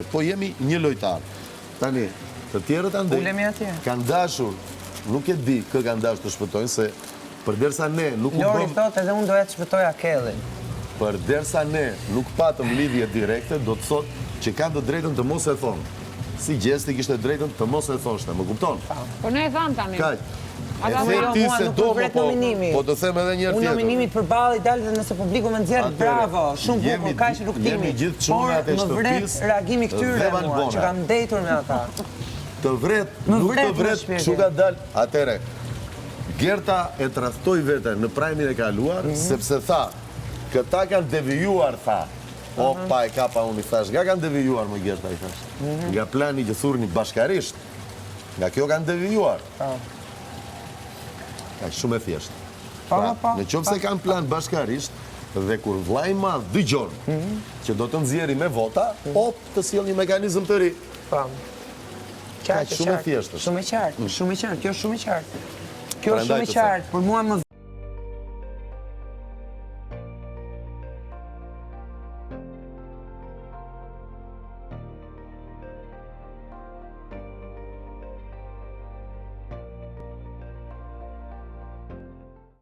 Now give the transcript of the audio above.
Po jemi një lojtar. Tani, të tjerët andej kanë dashur, nuk e di kë kanë dashur të shpëtojnë se përderisa ne nuk u bëmë Lori thotë edhe unë doja të shpëtoja Kellin. Përderisa ne nuk patëm lidhje direkte, do të thotë që kanë të drejtën të mos e thonë. Si Gjesti kishte drejtën të mos e thoshte, më kupton? Po ne e thamë tani. Kaq. E the jo, ti se do më po, po të them edhe një herë tjetër. Unë nominimit përballë i dal dhe nëse publiku më nxjerr bravo, shumë bukur, kaq rrugëtimi. Por më vret reagimi i këtyre mua, që kam ndejtur me ata. Të vret, nuk të vret, kështu ka dalë. Atëherë, Gerta e tradhtoi veten në prime-in e kaluar, mhm. sepse tha, këta kanë devijuar, tha. Opa, e kapa unë i thashë, nga kanë devijuar më Gerta, i thashë. Mhm. Nga plani që thurni bashkarisht. Nga kjo kanë devijuar. Po. Kaq shumë e thjeshtë. Po, pra, po, në qoftë se kanë plan bashkarisht, dhe kur vllai i madh dëgjon mhm. që do të nxjerri me vota, mhm. op të sjellë një mekanizëm të ri. Po. Kaq shumë e thjeshtë. Shumë e qartë, mm. shumë e qartë, kjo është shumë e qartë. Kjo është shumë e qartë, por mua më.